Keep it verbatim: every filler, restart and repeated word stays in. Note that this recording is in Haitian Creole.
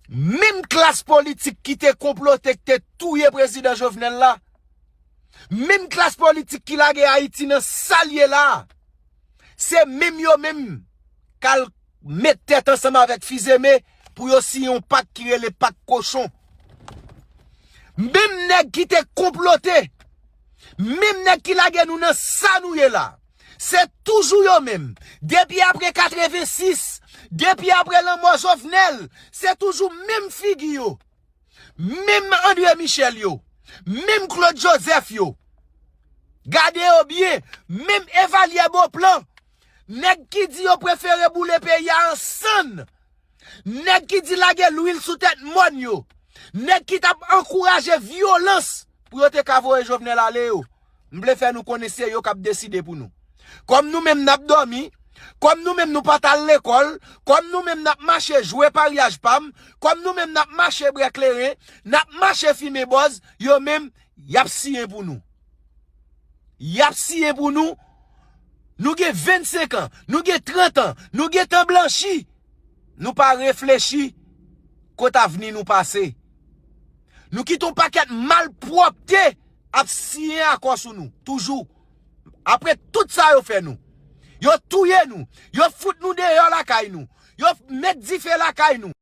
Menm klas politik ki te konplote, ki te touye prezidan Jovenel la, menm klas politik ki lage Ayiti nan sa l ye la, se menm yo menm k al met tèt ansanm avèk Fizeme pou yo siyen yon pak ki rele pak kochon. Menm nèg ki te konplote, menm nèg ki lage nou nan sa nou ye la, se toujou yo menm. Depi apre katrevensis, depi apre lanmò Jovenel, se toujou menm figi yo. Menm André Michel yo, menm Claude Joseph yo. Gade yo byen, menm Evalyè Beauplan, nèg ki di yo prefere boule peyi a an sann, nèg ki di lage lwil sou tèt mòn yo, nèg ki t ap ankouraje vyolans pou yo te ka voye Jovenel ale yo. M vle fè nou konnen se yo k ap deside pou nou. Kòm nou menm n ap dòmi, kòm nou menm nou pa t al lekòl, kòm nou menm n ap mache jwe paryaj pa m, kòm nou menm n ap mache bwè kleren, n ap mache fimen bòz, yo menm, y ap siyen pou nou. Y ap siyen pou nou. Nou gen vennsenk an, nou gen trant an, nou gen tan blanchi. Nou pa reflechi kot avni nou pase. Nou kite yon pakèt malpwòpte ap siyen akò sou nou, toujou. Apre tout sa yo fè nou, yo touye nou, yo fout nou deyò lakay nou, yo met dife lakay nou.